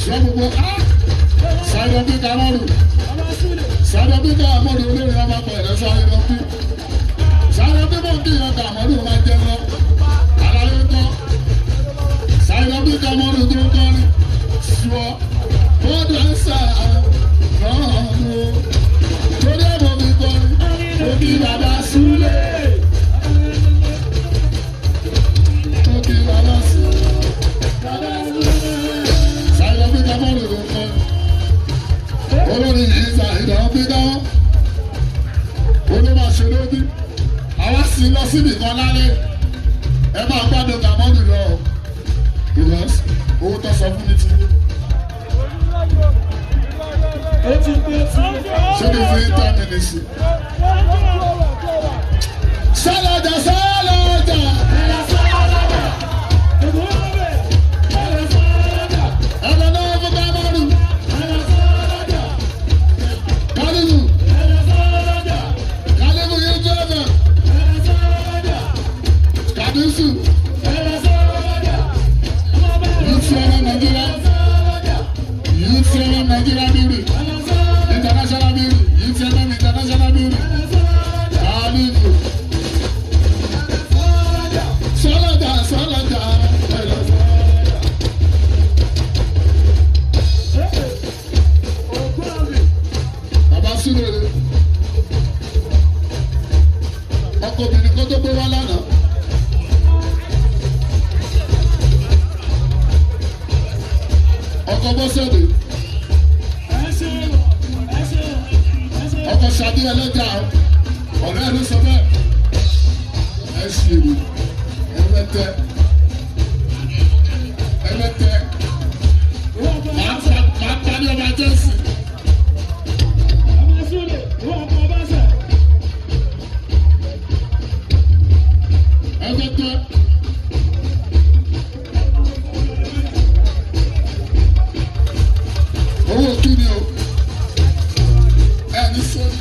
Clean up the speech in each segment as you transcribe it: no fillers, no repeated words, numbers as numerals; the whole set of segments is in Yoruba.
Sọ gbogbo á Saheed P Kamoru. Saheed P Kamoru olórí ọmọ pẹ̀lẹ́ Saheed P. Saheed P mọ̀ kí ìyẹn Kamoru máa jẹ lọ. Àlàyé kọ́. Saheed P Kamoru tó ń kọrin. Sọ bọ́dọ̀ ń sà náà ló. Torí ẹ̀mọ́ mi kọrin. Mo kí bàbá Súlé. Mo kí bàbá Súlé. Saheed P Kamoru ló ń kọrin. Olórí yìí Saheed P Kamoru. Olóma ṣe lóbi. Àwa sì lọ síbì kan lálẹ́. Ẹ máa gbádùn Kamoru lọ. Because owó tó sọ fún mi ti dé. Ṣé kí n fi 10 minutes sí? Sálọjà sálọjà. Ẹ̀rọ náà fún Kamoru. Kálífù. Kálífù yìí jẹ́ ọ̀nà. Kàdúsù. UTM Nigeria. UTM Nigeria building. International building. UTM International building. Kálífù. Sálọjà sálọjà. Ẹ̀rọ. Bàbá Súlẹ̀ ọkọ obìnrin kan tó gbé wá lánàá. Ọkọ Bọ́sẹ̀dé. Ọkọ Ṣadé ẹlẹ́jà ọ̀rẹ́ ẹ̀ ló sọ bẹ́ẹ̀. Ẹ ṣì rí ẹlẹ́tẹ̀ ẹlẹ́tẹ̀ màá pa ní ọba Jésù. Ẹlẹ́tẹ̀. Owó kí ni o? Ẹni sọ́ni.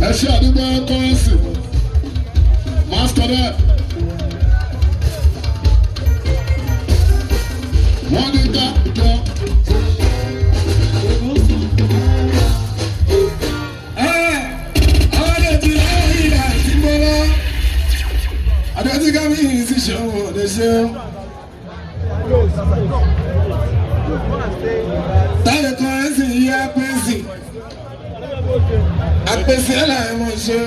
Ẹ ṣe àdúgbò kọ́rẹ́nsì. Master. Wọ́n ní ká jọ. Táyé kan ẹ̀ sì yí apèsè. Apèsè ẹ̀ là ń mọ̀ ṣe.